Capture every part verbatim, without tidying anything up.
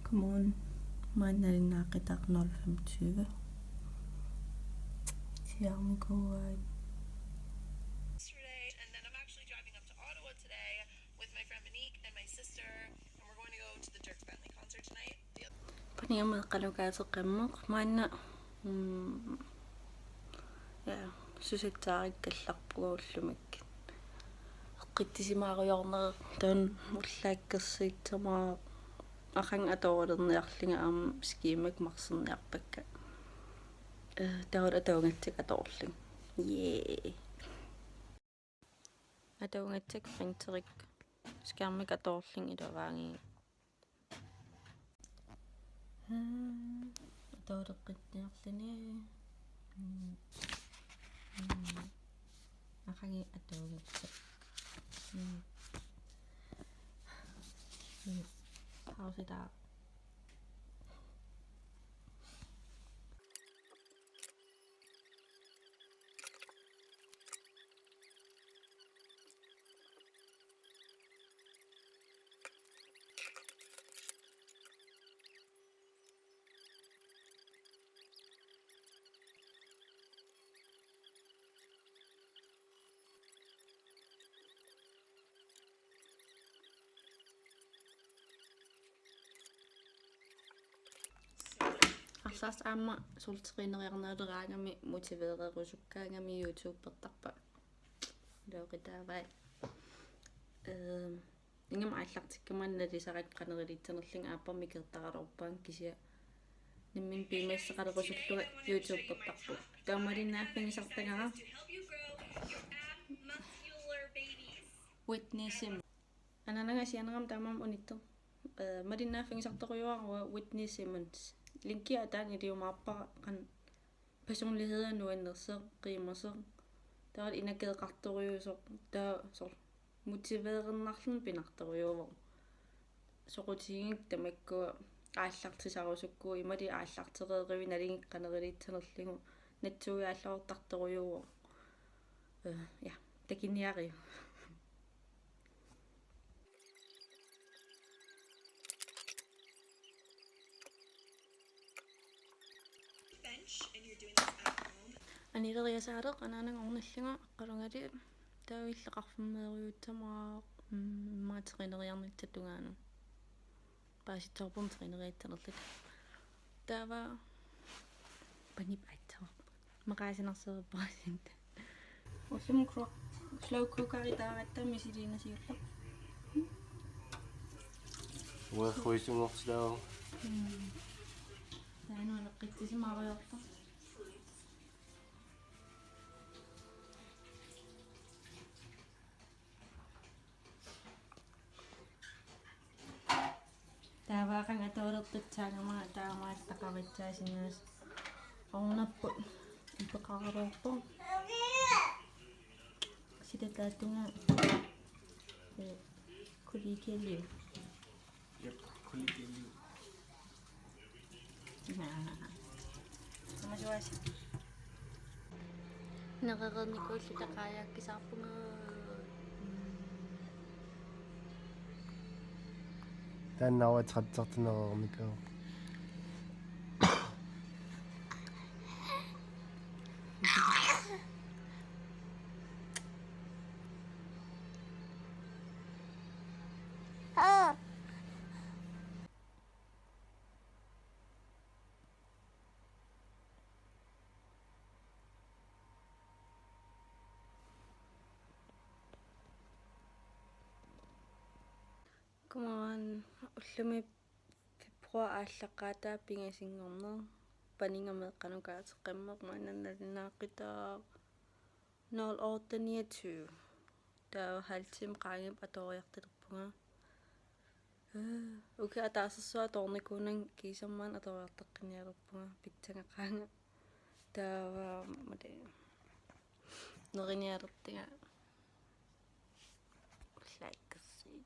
Come on. Maanna nalinnaaqqitaa nul femogtyve. Siaarnikuuai. Yesterday, and then I'm actually driving up to Ottawa today with my friend Monique and my sister, and we're going to go to the Dierks Bentley concert tonight. The Paniga meeqqanukaateqqammerpoq maanna. Mm, ja, susassaarakkallarpunga ullumikkut. Eqqissisimaarujoornera taanna ullaakkersuussamaarpoq, aqagu atorulerniarlunga aamma skemakkut marserniarpakka. Eh, taava atuagassakka atorlunga. Yay. Atuagassakka printerikkut skærmikkut atorlunga iluaanngilaq. Aa, atoreqqinniarluni. Mm. Mm. Aqagu atuagassakka. Mm. Mm. Pausita. Arlaat aamma soorlu trænerniarneraangami motivererusukkaangami YouTubertarpara. Looqitaavai. Ehm, ingammik aallartikkama nalusarakku qanoq iliornerlunga aappama ikertaraluarpunga kisianni nammineq piumassuseqalerusullunga YouTubertarpunga. Taava malinnaaffigisartagara. Whitney Sim. Anaanaga sianerama taamaammat unittoq. Eh, malinnaaffigisartorujuara Whitney Simmons. Linkia ataani iliumaarpara qanoq personlighed nuannersoq, qiimasoq. Taava inakeeqartorujuusoq, taava soorlu motiverernarluni pinartorujuuvoq. Soqutiginngikkunik tamakkua aallartisarusukkuit imaluunniit aallartereeruit nalingi qanoq iliornerlugu natsuiaalluartartorujuuvoq. Eh, ja, takuniaruk. bench and you're doing this at home. Anileriasaaleq anaanaga ornillunga aqqalungali taava illit qarfimmeerujuussamaarpoq, mm, immaqa trænerniarnissap tungaanut. Paasittoorpunga trænerniassanerluta. Taava panip aitsaarpoq. Maqaasinarsiorpara sinta. Ullumi Cro-, slow cooker itaaratta misiliinasiullugu. Uanga huisunngortilaavoq. Mm. Taanna eqqissisimaarujoortoq. Taava aqagu atoreqqissaagama taamaattaqaritsaasinnaas ornerput ipeqaraluarpoq. Sitataattunga, eh, kollegialiu. Jep, kollegialiu. Naa. Tamasuasi. Nerereernikuulluta qaajaakkisaarpunga. Taanna uanga trættertunereernikuuvoq. Come on, ullumi februar aallaqqaataa pingasunngorneq. Paniga meeqqanukaateqqammerpoq maanna nalunaaqqitaaq nul otte niogtyve. Taava halv time qaangiupput atoriartulerpunga. Øh, okay, ataasersuaq atoornikuunanga kiisami maanna atoriartaqqinnialerpunga pitsagaqaanga. Taava mali nerinialertunga. Ullaakkersuit.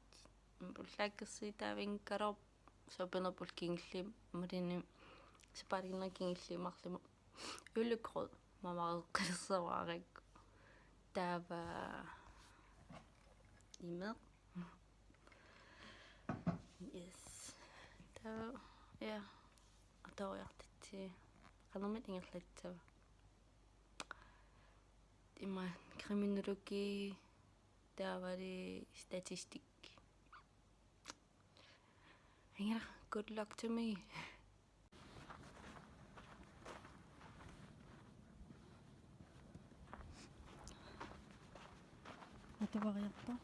Ullaakkersuit taavinngikkaluarpoq sapinerput kingulliit malini sapaatip akunneri kingulliit marluk julegrød mamareqqilersavaarakku. Taava imeq. Yes. Taava Ja, atuariartitsi. Qanormita ingerlatsissava? Ima kriminologi, taavalu statistik. Ingerla, good luck to me. Atuariarpoq.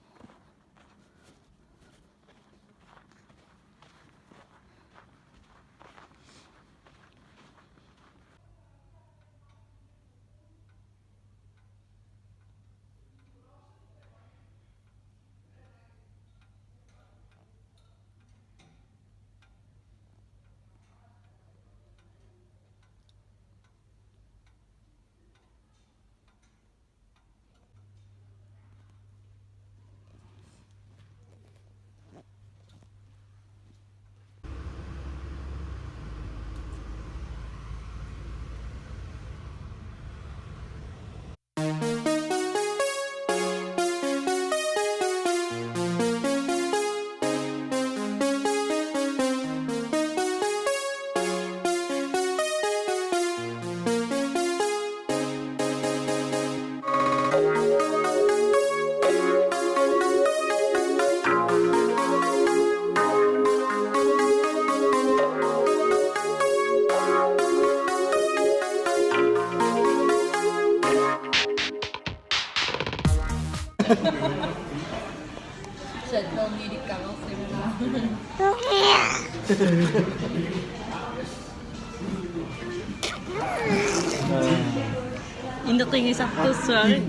Indeqqigisartussaarit.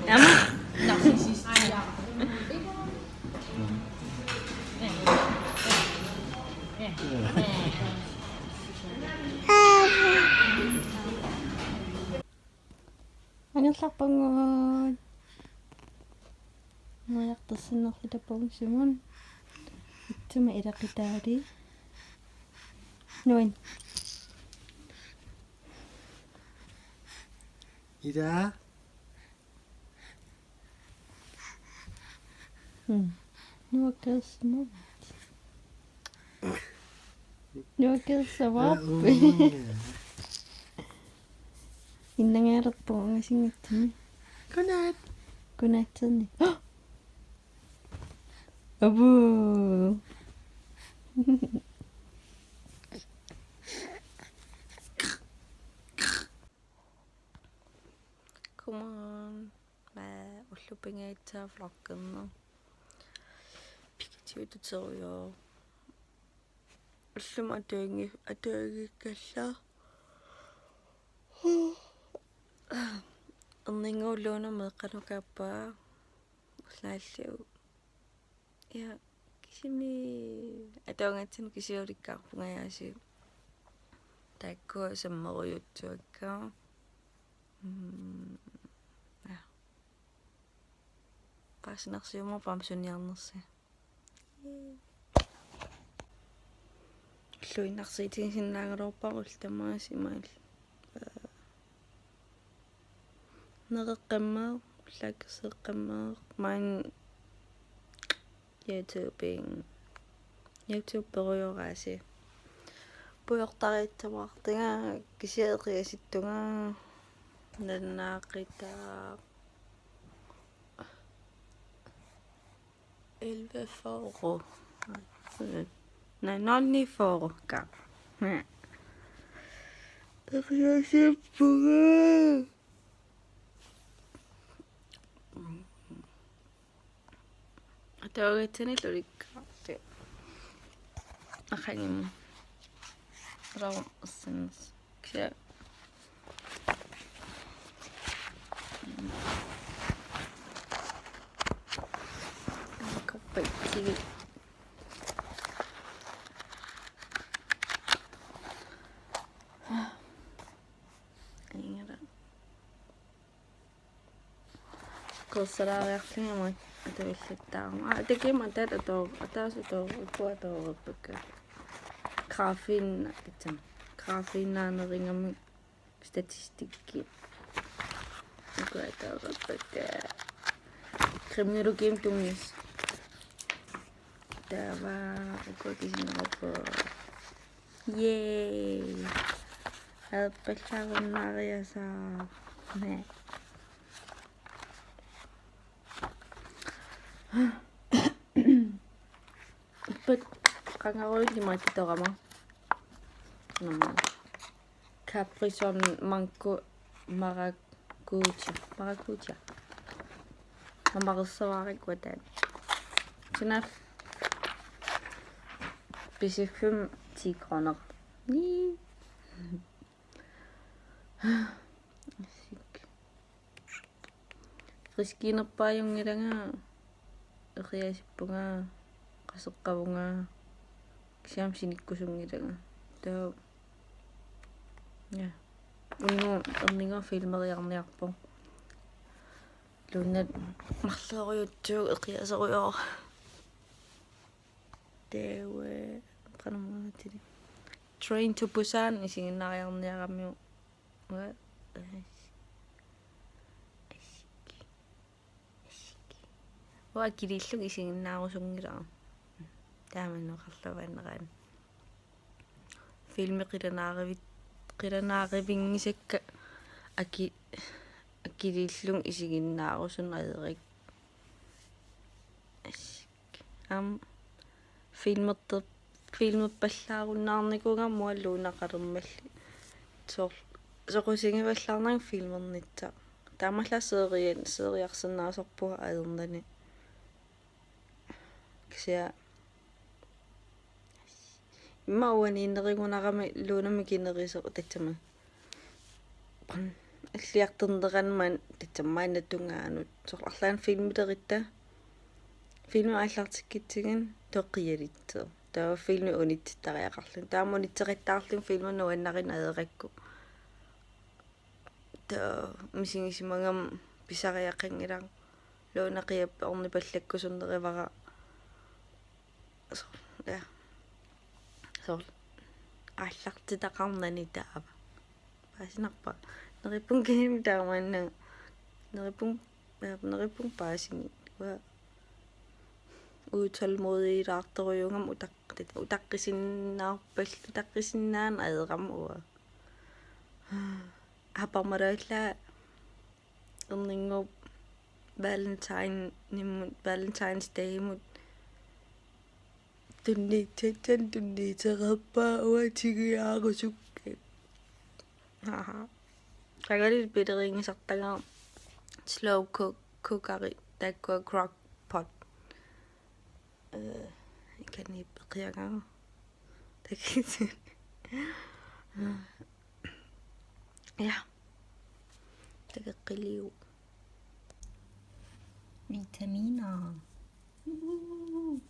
Aamma. Angerlarpunga. Nujartassinnerlutappunga Simon. Itsumi ilaqutaali. Nuan. Ida. Hmm. Nuakkersumavit. Nuakkersavit. Innangalerpoq ungasinngitsumi. Godnat. Godnatsinni. Abu. Come on. Maa ullup pingajuat vloggerneq. Pikitiututerujoor. Ullumi atuaggi-, atuaggikkalla. Erninnguulluunniit meeqqanukaappaa. Ullaallu. Ja, kisimi atuagatsinnut kisiulikkaarpunga aasiit. Taakkua sammerujuttuakka. Mm, ja. Paasinarsiumaarput aamma suniarnersi. Ulluinnarsiutigisinnaagaluarpara ullut tamaasa imaal. Nereqqammeq, ullaakkerseqqammeq, maani YouTubing. YouTuberujoraasi. Pujortariissamaartunga, kisianni eqiasittunga, nalunaaquttaq. Elleve fyrre. Nej, nul ni fyrre. Eqiasippunga. Atuagatsinni ulikkaartoq. Aqaguani. Rau sinnes. Ksia. Koppakkigi. Ingera. Kursalaariarlugit aamma atuillattaarama. Aa, takuuk aamma ataat atoo-, ataaseq atoo-, ukua atooreerpakka. Grafiin-, itsam. Grafiinnaanerugamik statistikki. Ukua taava patta. Kriminologiimut tunngissut. Taava ukua kisinnaapput. Yay. Aappallaarunnaariasaaq. Naa. Ippat qangarujulli maatitorama. Namma. Capri Sun Mango Maracuja. Maracuja. Mamarissavara uku taanna. Sinaaf. Pisiffimmi ti kroner. Nii. Friskiinerpaajunngilanga, eqiasippunga, qaseqqavunga, kisianni sinikkusunngilanga. Taava, ja. Unnuk erninnguaq filmeriarniarpoq. Lunat marloriutsuuvoq, eqiasorujoora. Taava, qanormaatili. Train to Busan isiginnaariarniaramiuk. Uanga, asik. Asik. Uanga akiliillunga isiginnaarusunngilara. Taamani oqarluaannaraanni. Filmi qilanaarivit-, qilanaarivinngisakka aki-, akiliillunga isiginnaarusunneq ajorakku. Asik. Aamma filmerter-, filmerpallaarunnaarnikuugama uanga Luna qalermalli. Soorlu soqusigivallaarnanga filmernissaq. Taamaallaat serie-, seriarsinnaasorpunga ajornani. Kisianni immaqa uaniinnerigunarami Lunamik ikinnerusoq tassami. Pan-, alliartorneranni maani tassami maanna tungaanut. Soorlu arlaannik filmileritta. Filmi aallartikkutsigit toqqialitsi. Taava filmi unitsittariaqarluni. Taava unitseqattaarluni filmi nuannarineq ajorakku. Taava misigisimagama pisariaqanngilaq. Luna qiapput ornipallakkusunnerivara. Soorlu, ja. Soorlu aallartitaqarnani taava. Paasinarpa? Neriuppunga kisianni taamaanna. Neriuppunga, ja, neriuppunga paasinik. Uanga utålmodigilaartorujuugama utaq-, utaqqisinnaarpal-, utaqqisinnaanera ajorama uanga. Aappaarmalaarlunga erninnguup Valentinemut, Valentine's Daymut tunniussassanik tunniussaqarpara uanga tigujaarusukkakku. Aha. Tagalil pileriinngisartagara slow cook-, cookerit taakkua crock pot. Øh, ikani peqiagara. Takisi. Ja. Takeqqiliuk. Vitaminer. Uhu.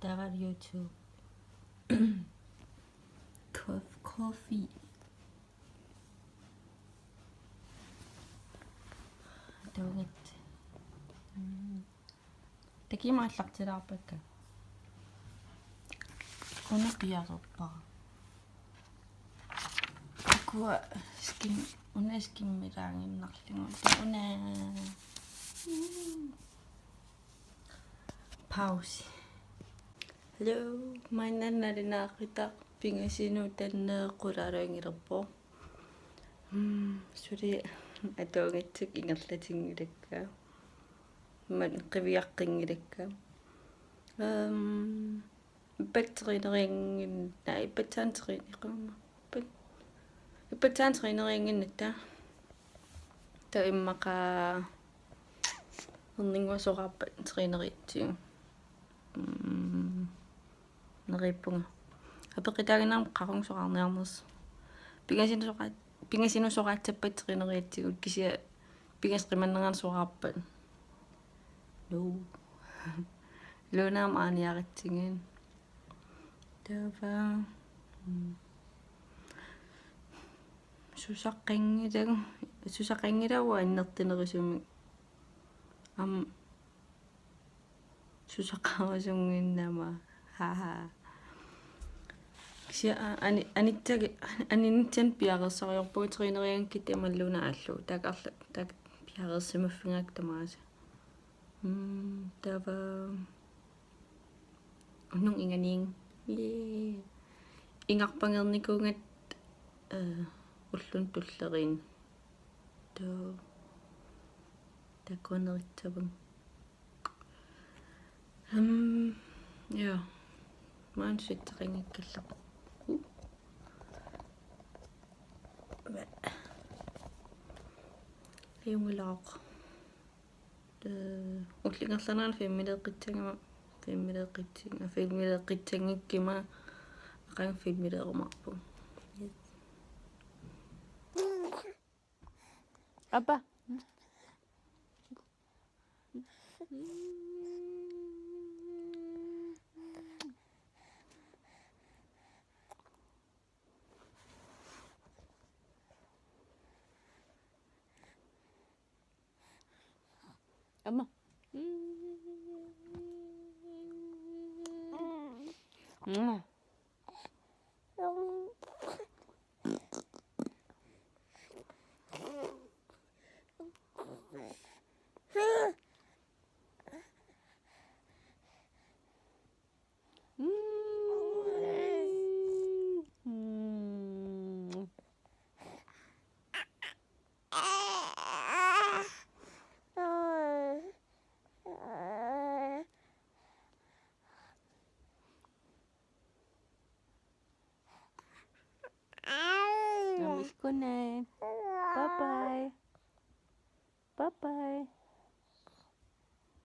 Taava YouTube. Cof-, coffee. Atuagaq. Mm. Takimallaartilaarpakka. Una piareerpara. Ukua skim-, una skimmilaaginnarlugu. Una. Mm. Pause. Hello, maanna nalunaaquttaq pingasunut tanneq qulaaluanngilerpoq. Mm, suli atuagassat ingerlatinngilakka. Maani qiviaqqinngilakka. Øhm, ippassaq træneringin-, nej, ippassaq træneringin-, ippa-, ippassaq træneringin-, taava immaqa erninnguaq soraarpat træneriatsigu. Mm, neriuppunga. Apeqqutaaginnarama qaqugu soraarniarnersoq. Pingasunut soraa-, pingasunut soraassappat træneriatsigut kisianni pingasut qimannerannut soraarpat. No. Lunaama aaniaratsigit. Taava. Mm. Susaqqanngilagut, susaqqanngilagut annertunerusumik. Aamma susaqqarusunnginnama. Haha. Kisianni ani-, anitsaanni, aninitsaanni piareersariaqarpugut trænerianngikkukkit imaluunniit aallugu. Takarla-, tak-, piareersimaffigaakka tamaasa. Mm, taava. Unnuk inganiin. Yay. Ingarpageernikuugatta, øh, ulluni tulleriini. Taava. Takuneritsaavunga. Hmm, ja. Maanna sitseqanngikkallarpoq. Hva? Ajunngilaq. Øh, ullup ingerlanerani filmiliaqqissaagama, filmiliaqqissaanga, filmiliaqqissanngikkuma, aqagu filmiliarumaarpunga. Yes. Aappa. Aamma. Aamma illit godnat. Bye bye. Bye bye.